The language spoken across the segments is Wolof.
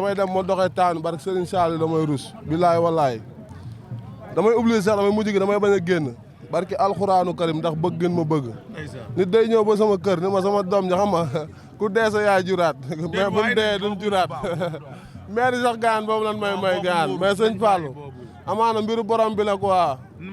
damay dem ma doxee taanu barke Serigne Saliou damay rus billaay wallaay damay oublier sax damay mujj gi damay bañ a génn barke alxuraanu karim ndax bëgg gën ma bëgg nit day ñëw ba sama kër ni ma sama doom ña xam ma ku dee sa yaay juraat mais buñ dee duñ juraat maire sax gaan boobu lan may gaan mais sëñ Fallou amaana mbiru borom bi la quoi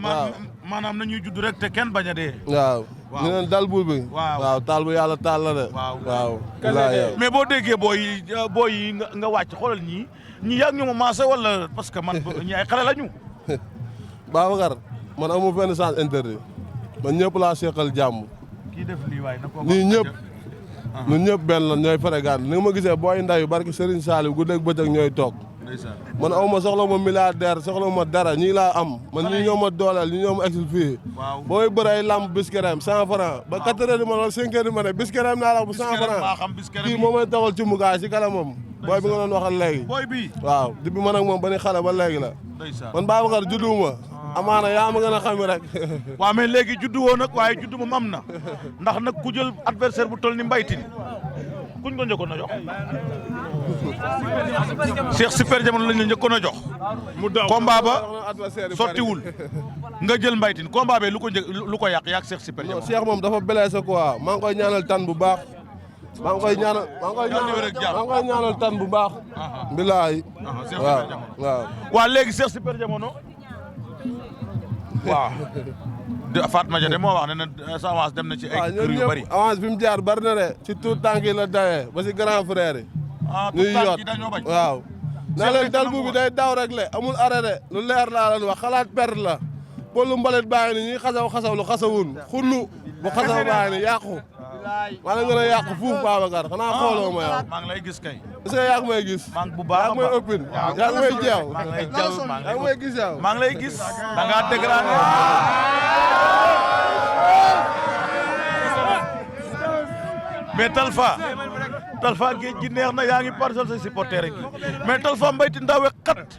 waaw maanaam nañuy judd rek te kenn bañ a dee waaw ñu neen dal bul bi waaw taal bu yàlla taal la de waaw mais boo déggee booy yi nga wàcc xoolal ñii yàgg ñu ma maase wala parce que man ñi ay xale lañu Babacar man amu fenn sens interdit man ñëpp laa seqal jàmm kii def lii waay na ko ñii ñëpp ñun ñëpp benn la ñooy frégaan ni nga ma gisee booy ndaw barki Serigne Saliou guddeeg bëccëg ñooy toog man aw ma soxla ma milliardaire soxla ma dara ñii laa am man ñii ñoo ma dooleel ñii ñoo ma exil fii booy bëre ay lamb biskerem 100 francs ba 4 heures du matin wala 5 heures du matin biskerem naa la bu 100 francs kii moo may tawal ci mukaay si kala moom booy bi nga doon waxal léegi waaw depuis man ak moom ba ni xale ba léegi la man Babacar judduwuma amaana yaa ma gën a xam rek waaw mais léegi juddu woo nag waaye juddu moom am na ndax nag ku jël adversaire bu toll ni Mbaye Tine kuñ ko njëkkoon a jox Cheikh Super Diamono lañ la njëkkoon a jox mu daw combat ba sottiwul nga jël Mbaye Tine combat be lu ko yàq yaak Cheikh Super Diamono Cheikh moom dafa blessé quoi maa ngi koy ñaanal tan bu baax maa ngi koy ñaanal tan bu baax bilaay waaw waa léegi Cheikh Super Diamono waaw Fatma Dia de moo wax ne na sa avance dem na ci ay kër yu bari avance fi mu jaar bari na de ci tout tànk yi la dawee ba si grand frère yi ñuy yoot waaw naa leen dal bu bi day daw rek le amul arrêté lu leer laa leen wax xalaat perte la polu mbalit bàyyi ni ñuy xasaw lu xasawun xullu bu xasaw bàyyi ni yàqu maa la gën a yàqu fuuf Babacar xanaa xooloo ma yow maa ngi lay gis kay est-ce que yaa ngi may gis maa ngi bu baax yaa ngi may ëppin yaa ngi may jeew yaa ngi may gis yow maa ngi lay gis da ngaa dégradé mais Talfa géej gi neex na yaa ngi parcelle sa supporter rek mais Talfa Mbaye Tine daa wex xat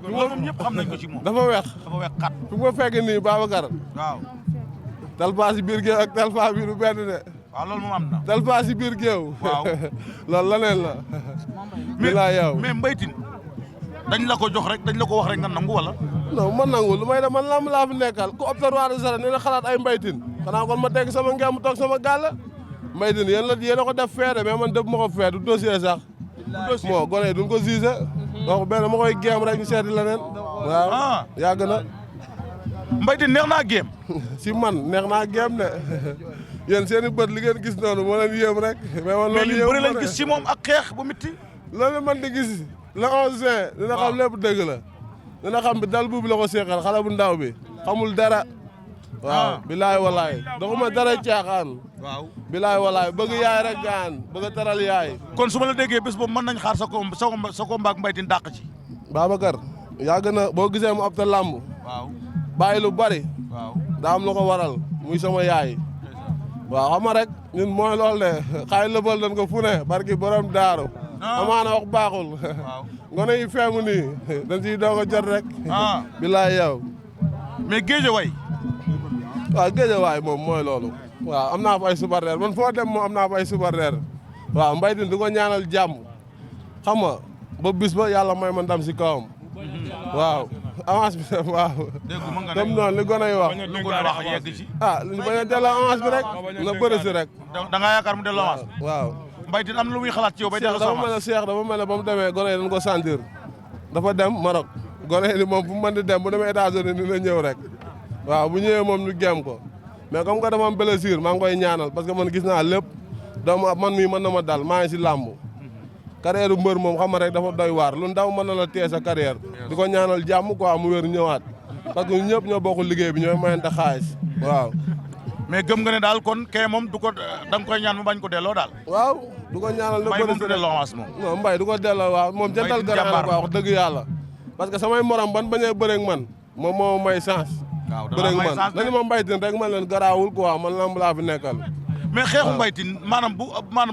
moom ñëpp xam nañ ko ci moom dafa wex xat fu ma fekk nii Babacar waaw Talfa si biir géew ak Talfa bi du benn de waaw loolu moom am na Talfa si biir géew waaw loolu leneen la bilaa yow mais Mbaye Tine dañ la ko jox rek dañ la ko wax rek nga nangu wala non man nangu lu may def man lamb laa fi nekkal ku observatoire de sara ne na xalaat ay Mbaye Tine xanaa kon ma tegg sama ngem toog sama gàll Mbaye Tine yéen a ko def fee de mais man def ma ko fee du dossier sax moo gone yi duñ ko jugé donc benn ma koy géem rek ñu seeti leneen waaw yàgg na Mbaye Tine neex naa géem si man neex naa géem de yéen seen i bët li ngeen gis noonu moo leen yéem rek mais man loolu yéem bëri lañ gis si moom ak xeex bu mitti loolu man di gis le 11 juin dina xam lépp dëgg la dina xam bi dal buubi la ko seexal xale bu ndaw bi xamul dara waaw bilaay walaay doxuma dara caaxaan waaw bilaay walaay bëgg yaay rek gaan bëgg a taral yaay kon su ma la déggee bés boobu mën nañ xaar sa combat ak Mbaye Tine dàq ci Babacar yàgg na boo gisee mu opté làmb waaw bàyyi lu bari waaw daa am lu ko waral muy sama yaay waaw xam nga rek ñun mooy loolu de xaay lëbal dañ ko fu ne barki borom daaru amaana wax baaxul ngone yi feemu nii dañ siy doog a jot rek bilaay yow mais Guédiawaye waaw Guédiawaye moom mooy loolu waaw am naa fa ay supporter man foo dem moom am naa fa ay supporter waaw Mbaye Tine di ko ñaanal jàmm xam nga ba bis ba yàlla may ma ndam si kawam waaw avance bi waaw comme noonu li gone yi wax yegg ci li bañ a delloo avance bi rek na bëri si rek da ngaa yaakaar mu delloo avance waaw Mbaye Tine am na lu muy xalaat ci yow bay delloo dafa mel ne Cheikh dafa mel ne ba mu demee gone yi dañ ko sentir dafa dem Maroc gone yi moom fu mu mën di dem bu demee États-Unis dina ñëw rek waaw bu ñëwee moom ñu gém ko mais comme que dama am blessure maa ngi koy ñaanal parce que man gis naa lépp dama man mii mën na ma dal maa ngi si làmb carrière mbër moom xam nga rek dafa doy waar lu ndaw mën na la tee sa carrière di ko ñaanal jàmm quoi mu wér ñëwaat parce que ñëpp ñoo bokk liggéey bi ñooy mayante xaalis waaw mais gëm nga ne daal kon kay moom du ko da nga koy ñaan mu bañ ko delloo daal waaw du ko ñaanal Mbaye moom du delloo avance moom non Mbaye du ko delloo waaw moom jantal gara la quoi wax dëgg yàlla parce que samay morom ban bañee bëreeg man moom moo may chance bëreeg man dañu ma Mbaye Tine rek man leen garaawul quoi man lamb laa fi nekkal mais xeexu Mbaye Tine maanaam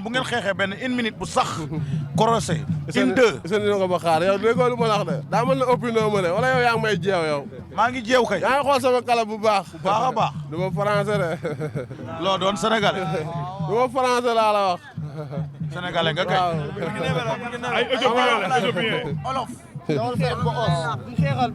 bu ngeen xeexee benn une minute bu sax korosé une deux seen dina ko ba xaar yow déggoo lu ma la wax de daa mën na opinion ma ne wala yow yaa ngi may jeew yow maa ngi jeew kay yaa ngi xool sama kala bu baax a baax du ma français de loo doon sénégalais du ma français laa la wax sénégalais nga kay. ay éthiopien olof.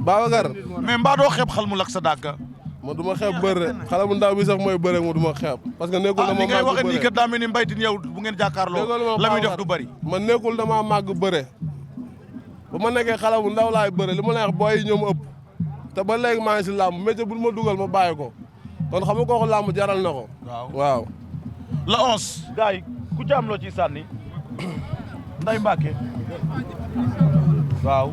Babacar. mais mbaa doo xeeb xal mu lak sa dàkka. ma du ma xeeb bëre xale bu ndaw bi sax mooy bëre ma du ma xeeb. parce que nekkul dama ni ngay màgg waxee nii bëre kat daa mel ni mbaytin yow bu ngeen jàkkaarloo la muy def du bari. man nekkul dama màgg bëre ba ma nekkee xale bu ndaw laay bëre li ma neex booy yi ñoom ëpp te ba léegi maa ngi si làmb métier bu ma dugal ma bàyyi ko kon xam nga kooku làmb jaral na ko. waaw. la 11. gars yi ku ci am loo ciy sànni Ndeye Mbacke waaw.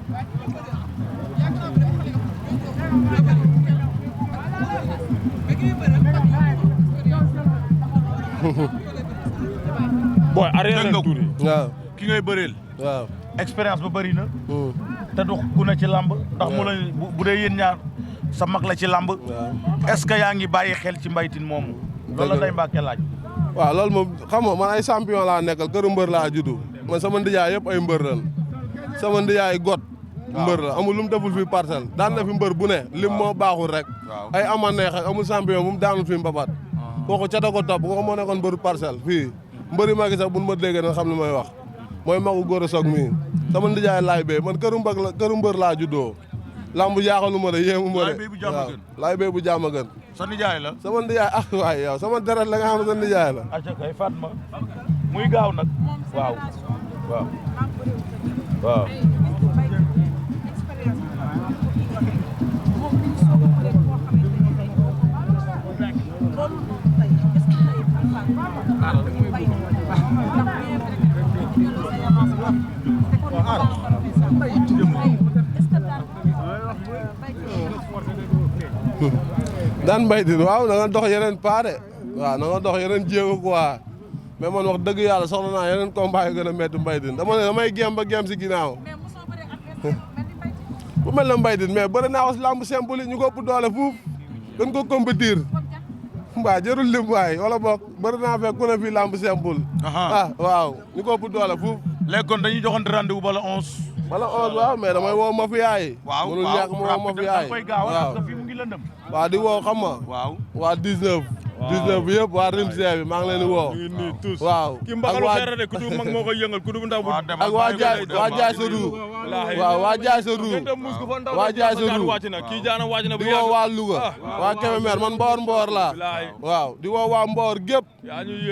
booy arrière leen tuuti. waaw ki ngay bëreel. waaw. expérience ba bëri na. te du ku ne ci làmb. ndax mu la bu dee yéen ñaar sa mag la ci làmb. est-ce que yaa ngi bàyyi xel ci mbaytin moomu. loolu la Ndeye Mbacke laaj. waaw loolu moom xam nga man ay champion laa nekkal këru mbër laa juddu man sama ndijaay yëpp ay mbër lan sama ndijaay got mbër la amul lu mu deful fii parcelle daan na fi mbër bu ne lim moo baaxul rek ay ama neex ak amul champion bu mu daanul fi mbapat kooku cata ko topp kooku moo nekkoon mbëru parcelle fii mbëri magi sax buñ ma déggee na xam li may wax mooy magu góor a soog mii sama ndijaay laay bay man këru mbër laa juddoo lamb jaaxalu ma de yéemu ma de waaw laay bay bu jàmm gën sa nijaay la. sama ndijaay ah waay yow sama deret la nga xam ne sa ndijaay la. acca kay Fatma muy gaaw nag. waaw waaw waaw. daan mbaytin waaw na nga dox yeneen pas de waaw na nga dox yeneen jéego quoi mais man wax dëgg yàlla soxla naa yeneen combat yu gën a métti mbaytin dama ne damay gem ba gem si ginnaaw bu mel na mbaytin mais bëri naa ko si lamb simple yi ñu ko ëpp doole fuuf gën ko compétir mbaa jërul lim waay wala boog bëri naa fekk ku ne fii lamb simple waaw ñu ko ëpp doole fuuf léegi kon dañuy joxante rendez-vous bala 11. wala 11 waaw mais damay woo mafia yi. waaw mënul ñàkk ma woo mafia yi waaw fii mu ngi lëndëm. waaw di woo xam nga. waaw waa 19. 19 bi yëpp waa Rimsee bi maa ngi leen di woo. ñu ngi nii tous. waaw ki mbaxalu xeer de ku du mag moo koy yëngal ku du ndaw bu. ak waa jaay sa ruu. waaw waa jaay sa ruu. waa jaay sa ruu. kii jaana wàcc na bu di woo waa Louga. waa Kébémer man Mboor laa. waaw di woo waa Mboor gépp.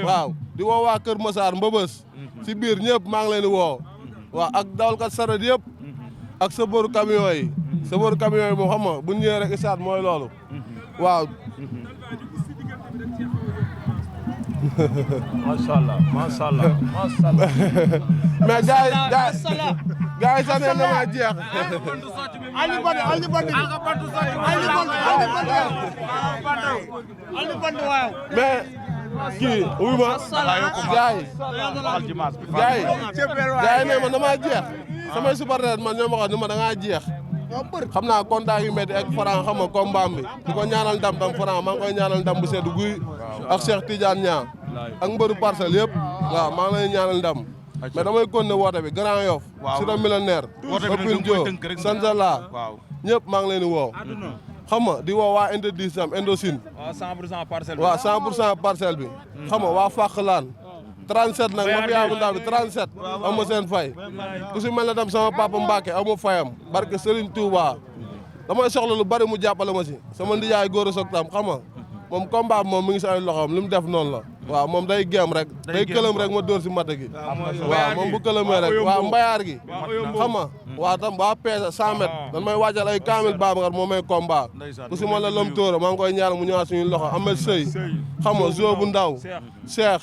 waaw di woo waa Kër Massar Mbëbës. si biir ñëpp maa ngi leen di woo. waaw ak dawalkat saret yëpp. ak sëbëru camion yi. sëbëru camion yi moom xam nga bu ñu ñëwee rek isaat mooy loolu. waaw. macha allah macha allah macha allah. mais gars yi sax ne damaa jeex. mais kii wuy ma. gars yi ne ma damaa jeex. samay supporter man ñoo ma wax ni ma da ngaa jeex. xam naa contact yu métti ak Franc xam nga combat bi di ko ñaanal ndam tam Franc maa ngi koy ñaanal ndam bu seddu guy ak Cheikh Tidiane Niang ak mbëru parcelle yëpp waaw maa ngi lay ñaanal ndam mais damay continuer woote bi Grand Yoff si la millionnaire Opine Dio Sanzala ñëpp maa ngi leen di woo xam nga di woo waa Inde Sam Indocine waaw 100% parcelle bi waaw 100% parcelle bi xam nga waa Fakhalaan 37 nag ma fi yaa bu ndaw bi 37 am ma seen fay ku si mel ne tam sama papa Mbacke amu fayam barke Serigne Touba damay soxla lu bari mu jàppale ma si sama ndiyaay góor a soog tam xam nga moom combat moom mi ngi si ay loxoom li mu def noonu la waaw moom day géem rek day këlëm rek ma dóor si matt gi waaw moom bu këlëmee rek waaw mbayaar gi xam nga waaw tam waa peese 100 mètres dan may wàccal ay kaamil Babacar moo may combat ku si mel ne lom tóora maa ngi koy ñaan mu ñëwaat suñu loxo Amel Sey xam nga zo bu ndaw Cheikh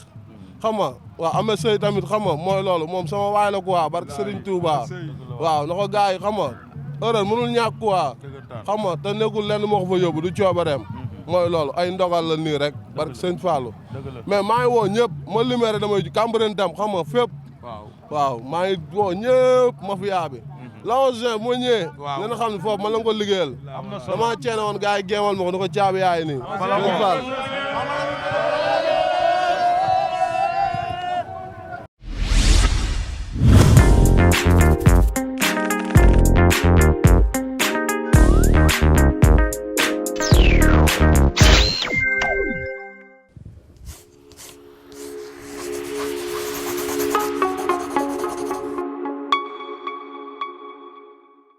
xam nga waaw Amel Sey tamit xam nga mooy loolu moom sama waay la quoi barke Serigne Touba waaw na ko gars yi xam nga heure mënul ñàkk quoi xam nga te nekkul lenn moo ko fa yóbbu du coobareem mooy loolu ay ndogal la nii rek barke Sëñ Fallou mais maa ngi woo ñëpp ma limee rek damay Cambérène tam xam nga fépp waaw maa ngi woo ñëpp mafia bi la 11 juin moo ñëwee ngeen xam ne foofu man la nga ko liggéeyal dama ceene woon gars yi géemal ma ko ni ko caabi yaay nii